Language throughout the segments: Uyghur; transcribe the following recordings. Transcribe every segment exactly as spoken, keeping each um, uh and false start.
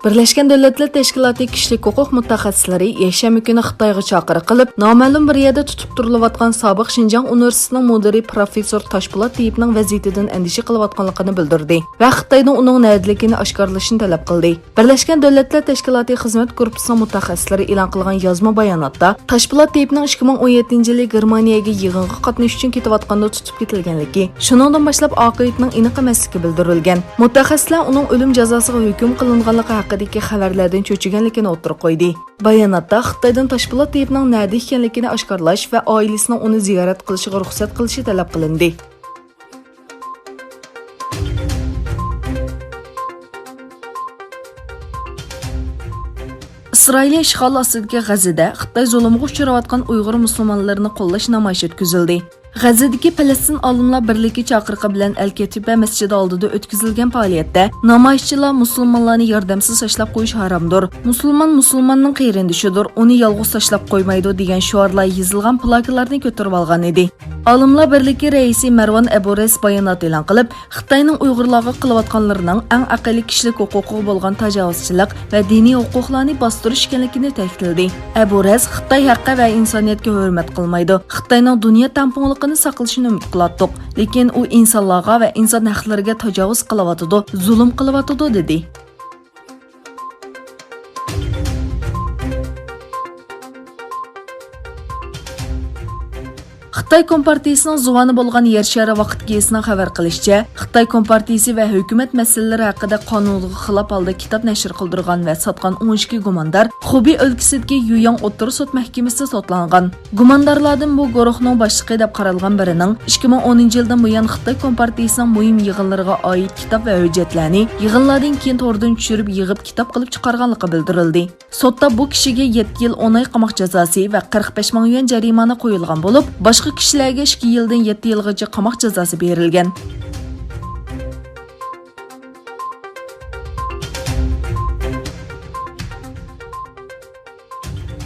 بىرلەشكەن دۆلەتلەر تەشكىلاتى كىشىلىك ھوقۇق مۇتەخەسسىسلىرى يەكشەنبە كۈنى خىتايغا چاقىرىق قىلىپ، نامەلۇم بىر يەردە تۇتۇپ تۇرۇلۇۋاتقان سابىق شىنجاڭ ئۇنىۋېرسىتېتىنىڭ مۇدىرى پروفېسسور تاشپولات تېيىپنىڭ ۋەزىيىتىدىن ئەندىشە قىلىۋاتقانلىقىنى بىلدۈردى ۋە خىتايدىن ئۇنىڭ نەدىلىكىنى ئاشكارىلىشىنى تەلەپ قىلدى. بىرلەشكەن دۆلەتلەر تەشكىلاتى خىزمەت گۇرۇپپىسىنىڭ مۇتەخەسسىسلىرى ئېلان قىلغان يازما باياناتتا، تاشپولات تېيىپنىڭ ئىككى مىڭ ئون يەتتىنچى يىلى گېرمانىيەگە يىغىنغا قاتنىشىش ئۈچۈن كېتىۋاتقاندا تۇتۇپ كېتىلگەنلىكى، شۇنىڭدىن باشلاپ ئاقىۋىتىنىڭ ئېنىق ئەمەسلىكى بىلدۈرۈلگەن. مۇتەخەسسىسلەر ئۇنىڭ ئۆلۈم جازاسىغا ھۆكۈم قىلىنغانلىقى ھەققىدىكى خەۋەرلەردىن چۆچۈگەنلىكىنى ئوتتۇرىغا قويدى. باياناتتا خىتايدىن تاشپولات تېيىپنىڭ نەدە ئىكەنلىكىنى ئاشكارىلاش ۋە ئائىلىسىنىڭ ئۇنى زىيارەت قىلىشىغا رۇخسەت قىلىشى تەلەپ قىلىندى. ئىسرائىلىيە ئىشغالى ئاستىدىكى غەززىدە خىتاي زۇلۇمغا ئۇچراۋاتقان ئۇيغۇر مۇسۇلمانلىرىنى قوللاش نامايىشى ئۆتكۈزۈلدى. غەززىدىكى پەلەستىن ئالىملار بىرلىكى چاقىرىقى بىلەن ئەل كەتىبە مەسچىتى ئالدىدا ئۆتكۈزۈلگەن پائالىيەتتە نامايىشچىلار مۇسۇلمانلارنى ياردەمسىز تاشلاپ قويۇش ھارامدۇر، مۇسۇلمان مۇسۇلماننىڭ قېرىندىشىدۇر، ئۇنى يالغۇز تاشلاپ قويمايدۇ دېگەن شوئارلار يېزىلغان پلاكىلارنى كۆتۈرۈۋالغان ئىدى. ئالىملار بىرلىكى رەئىسى مەرۋان ئەبۇرەس بايانات ئېلان قىلىپ، خىتاينىڭ ئۇيغۇرلارغا قىلىۋاتقانلىرىنىڭ ئەڭ ئەقەللىي كىشىلىك ھوقۇقىغا بولغان تاجاۋۇزچىلىق ۋە دىنىي ھوقۇقلارنى باستۇرۇش ئىكەنلىكىنى تەكىتلىدى. ئەبۇرەس خىتاي ھەققى ۋە ئىنسانىيەتكە ھۆرمەت قىلمايدۇ. خىتاينىڭ دۇنيا تەڭپۇڭلۇقىنى ساقلىشىنى ئۈمىد قىلاتتۇق، لېكىن ئۇ ئىنسانلارغا ۋە ئىنسان ھەقلىرىگە تاجاۋۇز قىلىۋاتىدۇ، زۇلۇم قىلىۋاتىدۇ، دېدى. خىتاي كومپارتىيىسىنىڭ زۇۋانى بولغان يەر شارى ۋاقىت گېزىتىنىڭ خەۋەر قىلىشىچە، خىتاي كومپارتىيىسى ۋە ھۆكۈمەت مەسىلىلىرى ھەققىدە قانۇنغا خىلاپ ھالدا كىتاب نەشر قىلدۇرغان ۋە ساتقان ئون ئىككى گۇماندار خۇبېي ئۆلكىسىدىكى يۈياڭ ئوتتۇرا سوت مەھكىمىسىدە سوتلانغان. گۇماندارلاردىن بۇ گۇرۇھنىڭ باشلىقى دەپ قارالغان بىرىنىڭ ئىككى مىڭ ئونىنچى يىلدىن بۇيان خىتاي كومپارتىيىسىنىڭ مۇھىم يىغىنلىرىغا ئائىت كىتاب ۋە ھۆججەتلەرنى يىغىنلاردىن كېيىن توردىن چۈشۈرۈپ يىغىپ كىتاب قىلىپ چىقارغانلىقى بىلدۈرۈلدى. سوتتا بۇ كىشىگە يەتتە يىل ئون ئاي قاماق جازاسى ۋە قىرىق بەش مىڭ يۈەن جەرىمانە قويۇلغان بولۇپ، باشقا كىشىلەرگە ئىككى يىلدىن يەتتە يىلغىچە قاماق جازاسى بېرىلگەن.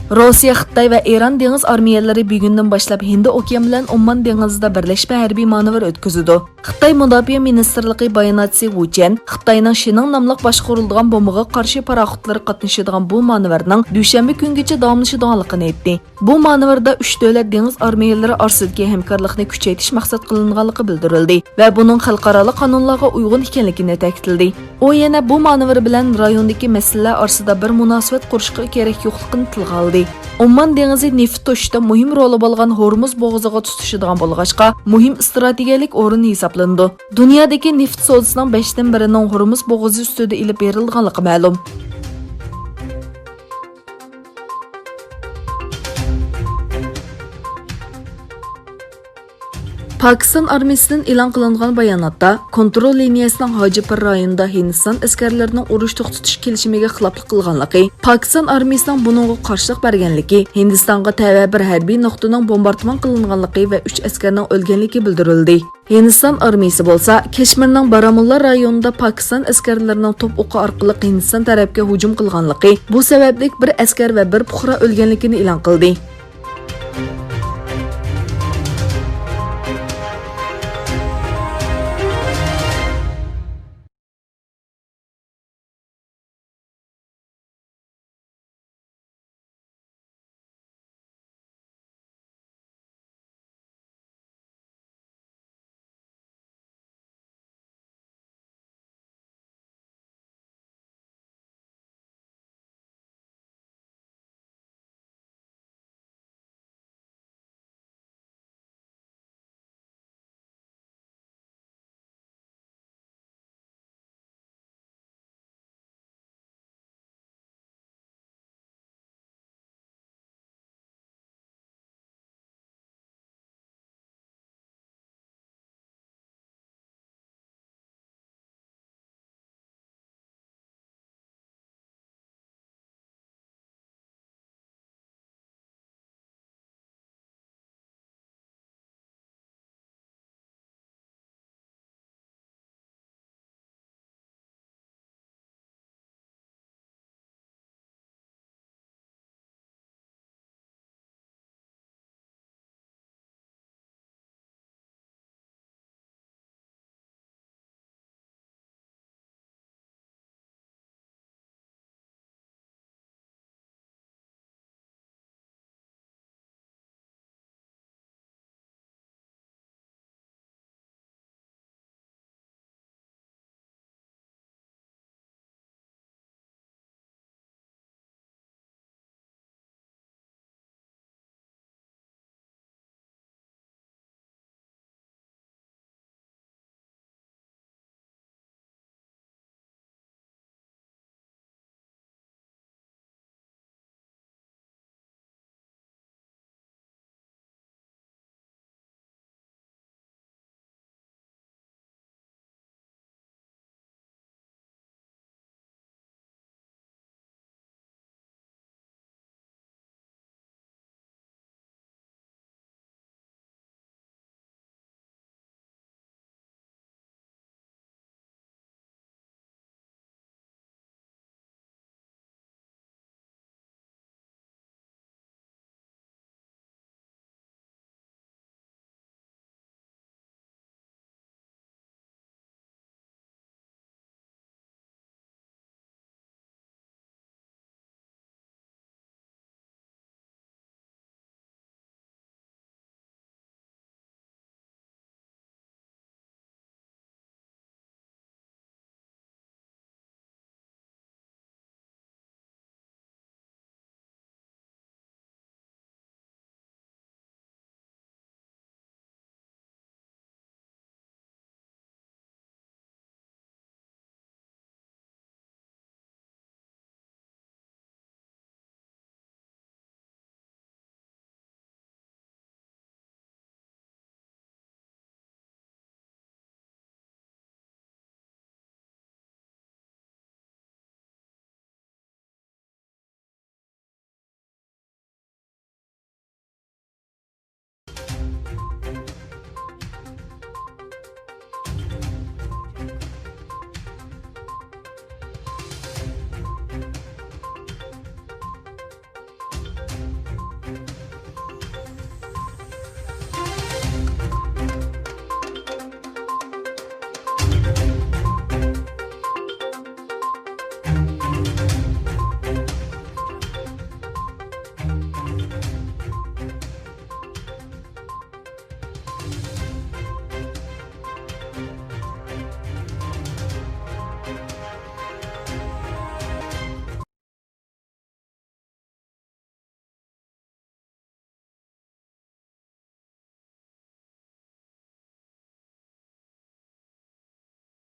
روسىيە، خىتاي ۋە ئىران دېڭىز ئارمىيەلىرى بۈگۈندىن باشلاپ ھىندى ئوكيان بىلەن ئومان دېڭىزىدا بىرلەشمە ھەربىي مانېۋىر ئۆتكۈزىدۇ. خىتاي مۇداپىئە مىنىستىرلىقى باياناتچىسى ۋۇ چيەن خىتاينىڭ شىنىڭ ناملىق باشقۇرۇلىدىغان بومبىغا قارشى پاراخوتلىرى قاتنىشىدىغان بۇ مانېۋىرنىڭ دۈشەنبە كۈنگىچە داۋاملىشىدىغانلىقىنى ئېيتتى. بۇ مانېۋىردا ئۈچ دۆلەت دېڭىز ئارمىيەلىرى ئارىسىدىكى ھەمكارلىقنى كۈچەيتىش مەقسەت قىلىنغانلىقى بىلدۈرۈلدى ۋە بۇنىڭ خەلقئارالىق قانۇنلارغا ئۇيغۇن ئىكەنلىكىنى تەكىتلىدى. ئۇ يەنە بۇ مانېۋىر بىلەن رايوندىكى مەسىلىلەر ئارىسىدا بىر مۇناسىۋەت قۇرۇشقا كېرەك يوقلۇقىنى تىلغا ئالدى. ئومان دېڭىزى نېفىت توشۇشتا مۇھىم رولى بولغان ھورمۇز بوغۇزىغا تۇتىشىدىغان بولغاچقا، مۇھىم ئىستراتېگىيەلىك ئورۇن ھېسابلىنىدۇ. دۇنيادىكى نېفىت سودىسىنىڭ بەشتىن بىرىنىڭ ھورمۇز بوغۇزى ئۈستىدە ئېلىپ بېرىلىدىغانلىقى مەلۇم. پاكىستان ئارمىيىسىدىن ئېلان قىلىنغان باياناتتا، كونترول لىنىيەسىنىڭ ھاجىپۇر رايونىدا ھىندىستان ئەسكەرلىرىنىڭ ئۇرۇش توختىتىش كېلىشىمىگە خىلاپلىق قىلغانلىقى، پاكىستان ئارمىيىسىنىڭ بۇنىڭغا قارشىلىق بەرگەنلىكى، ھىندىستانغا تەۋە بىر ھەربىي نۇقتىنىڭ بومباردىمان قىلىنغانلىقى ۋە ئۈچ ئەسكەرنىڭ ئۆلگەنلىكى بىلدۈرۈلدى. ھىندىستان ئارمىيىسى بولسا كەشمىرنىڭ بارامۇللا رايونىدا پاكىستان ئەسكەرلىرىنىڭ توپ ئوقى ئارقىلىق ھىندىستان تەرەپكە ھۇجۇم قىلغانلىقى، بۇ سەۋەبلىك بىر ئەسكەر ۋە بىر پۇقرا ئۆلگەنلىكىنى ئېلان قىلدى.